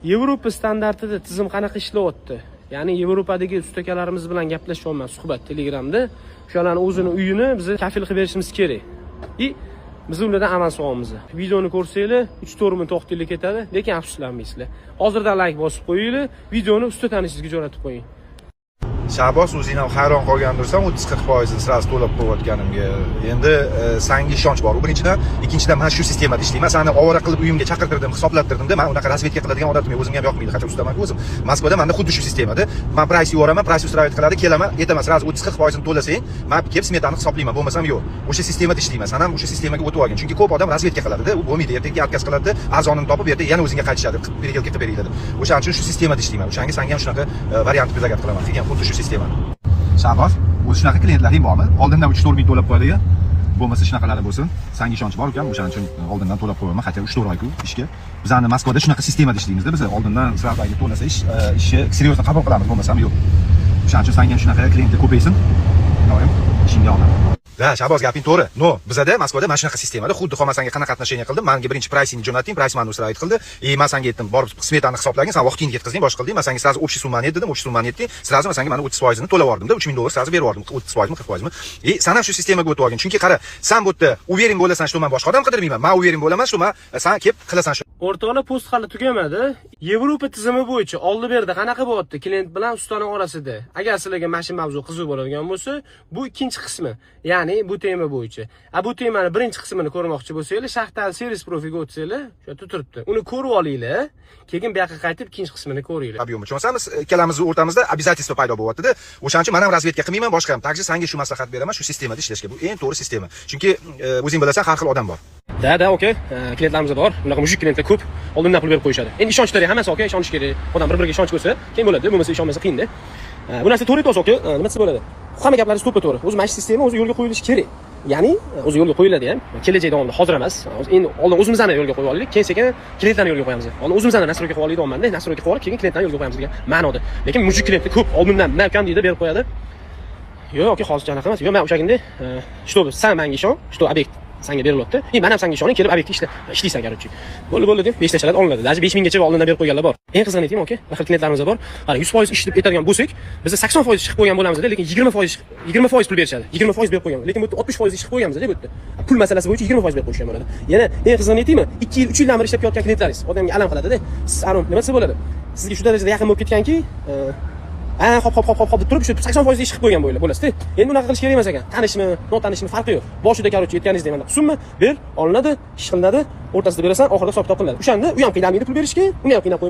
Yevropa standartida tizim qanaqa ishlayapti? Ya'ni Yevropadagi ustakalarimiz bilan gaplashyapman suhbat Telegramda. O'shalarni o'zini uyini biz kafil qilib berishimiz kerak. И biz ulardan avans olamiz. Videoni ko'rsanglar, 3-4 minut vaqtinglar ketadi, lekin afsuslanmaysizlar. Hozirdan layk bosib qo'yinglar, videoni usta tanishingizga jo'natib qo'ying. Shahboz, o'zing ham hayron qolgandirsan 30-40 foizini сразу to'lab qo'yayotganimga. Endi sanga ishonch bor, u birinchidan. Ikkinchidan, man shu sistemada ishlayman. Sani ovora qilib uyimga chaqirtirdim, hisoblattirdimda. Man unaqa разведка qiladigan odatim yo'q, o'zimga ham yoqmaydi, qancha ustamanku o'zim. Moskvada manda xuddi shu sistemada. Man прайс yuboraman, прайс устраивать qiladi, kelaman, aytaman сразу: 30-40 foizini to'lasang, man kelib smetani hisoblayman, bo'lmasam yo'q. O'sha sistemada ishlayman, san ham o'sha sistemaga o'tib olgin, chunki ko'p odam разведка qiladida, u bo'lmaydi, ertaga отказ qiladi, arzonini topib, ertaga yana o'zingga qaytishadi, переделка qilib beringlar deb. O'shaning uchun shu sistemada ishlayman. O'shanga sanga ham shunaqa variant предлагать qilaman, qilgan xuddi shu sistemani. Shahboz, o'zi shunaqa klientlaring bormi, oldindan 3-4 ming to'lab qo'yadigan? Bo'lmasa shunaqalari bo'lsin. Sanga ishonch bor ukam, o'shaning uchun oldindan to'lab qo'yaman, хотя 3-4 oyku ishga. Bizani Moskvada shunaqa sistemada ishlaymizda, biz oldindan сразу to'lasa, ishni серьезно qabul qilamiz, bo'lmasam yo'q. O'shaning uchun sanga ham shunaqa klientlar ko'paysin doim, ishingga omad. Да, Shahboz, gaping to'g'ri. Но, bizada Moskvada mana shunaqa sistemada, xuddi man senga qanaqa отношение qildim? Menga birinchi прайс ingni jo'natding, прайс mani устраивать qildi. И man senga aytdim, borib smetani hisoblagin, san vaqtingni ketkazing, boshqa qilding. Man senga сразу общий summani dedim, общий summani aytding. Сразу man senga mana 30 foizini to'lab yubordim-da, 3000 dollar сразу berib yubordim. 30 foizmi, 40 foizmi? И san ham shu sistemaga o'tib olgin. Chunki qara, san bu yerda уверен bo'lasan, что man boshqa odam qidirmayman. Man уверен bo'laman, что man san kelib qilasan shu. O'rtoqlar, post hali tugamadi. Yevropa tizimi bo'yicha oldi berdi qanaqa bo'lyapti klient bilan ustaning orasida? Agar sizlarga mana shu mavzu qiziq bo'ladigan bo'lsa, bu ikkinchi qismi. Ya'ni bu tema bo'yicha. A bu temani birinchi qismini ko'rmoqchi bo'lsanglar, Shaxtal servis profiga o'tsanglar, shu yerda turibdi. Uni ko'rib olinglar, keyin bu yoqqa qaytib ikkinchi qismini ko'ringlar. Объем tushunsangiz, ikkalamizni o'rtamizda обязательство paydo bo'lyapti-da. O'shaning uchun man ham разведка qilmayman, boshqa ham. Также sanga shu maslahat beraman, shu sistemada ishlashga. Bu eng to'g'ri sistema. Chunki o'zing bilasan, har xil odam bor. Да, aka, klientlarimiz bor. Bunaqa мужик klientlar ko'p. Oldindan pul berib qo'yishadi. Endi ishonch kerak, hammasi aka, ishonish kerak. Odam bir-biriga ishonch bo'lsa, keyin bo'ladi, bo'lmasa ishonmasa qiyinda. Bu narsa to'g'ri aytyapsiz aka, nima desa bo'ladi? Hamma gaplaringiz to'ppa-to'g'ri. O'zi mana shu sistema o'zi yo'lga qo'yilishi kerak. Ya'ni o'zi yo'lga qo'yiladi ham. Kelajak davomida, hozir emas. Hozir endi oldin o'zimizni yo'lga qo'yib olaylik, keyin sekin klientlarni yo'lga qo'yamiz. Oldin o'zimizni настройка qilib olaylik deyapman-da, настройка qilib olib, keyin klientlarni yo'lga qo'yamiz degan ma'noda. Lekin мужик klientlar ko'p oldindan nima ukam deydi, berib qo'yadi. Yo'q, aka, hozircha anaqa emas. Yo'q, men o'sha kunda, что san menga ishon, что obyekt sanga berilyapti. И men ham sanga ishoning, kelib obyektga ishla, ishlaysan, короче. Bo'ldi, bo'ldi deb beshtashalar olinadi. Даже 5 minggacha oldindan berib qo'yganlar bor. Eng qizig'ini aytaymi, aka? Bir xil klientlarimiz bor. Qarang, 100% ish deb aytadigan bo'lsak, biz 80% chiqib qo'ygan bo'lamiz, lekin 20% pul berishadi. 20% berib qo'ygan. Lekin bu yerda 60% ish qilib qo'yganmiz bu yerda. Pul masalasi bo'yicha 20% berib qo'yishgan bo'ladi. Yana eng qizig'ini aytaymi? 2 yil, 3 yildan beri ishlab kelayotgan klientlaringiz odamga alam qiladida. Siz anu nima desa bo'ladi? Sizga shu darajada yaqin bo'lib ketganki, ha, hop hop hop hop hop deb turib, shu 80% ish qilib qo'ygan bo'lasizda. Endi unaqa qilish kerak emas ekan. Tanishmi, notanishmi, farqi yo'q. Boshida, короче, aytganingizdek, mana summa ber, olinadi, ish qilinadi, o'rtasida berasan, oxirida hisob kitob qilinadi. O'shanda u ham qiynalmaydi pul berishga, uni ham qiynab qo'ymaydi.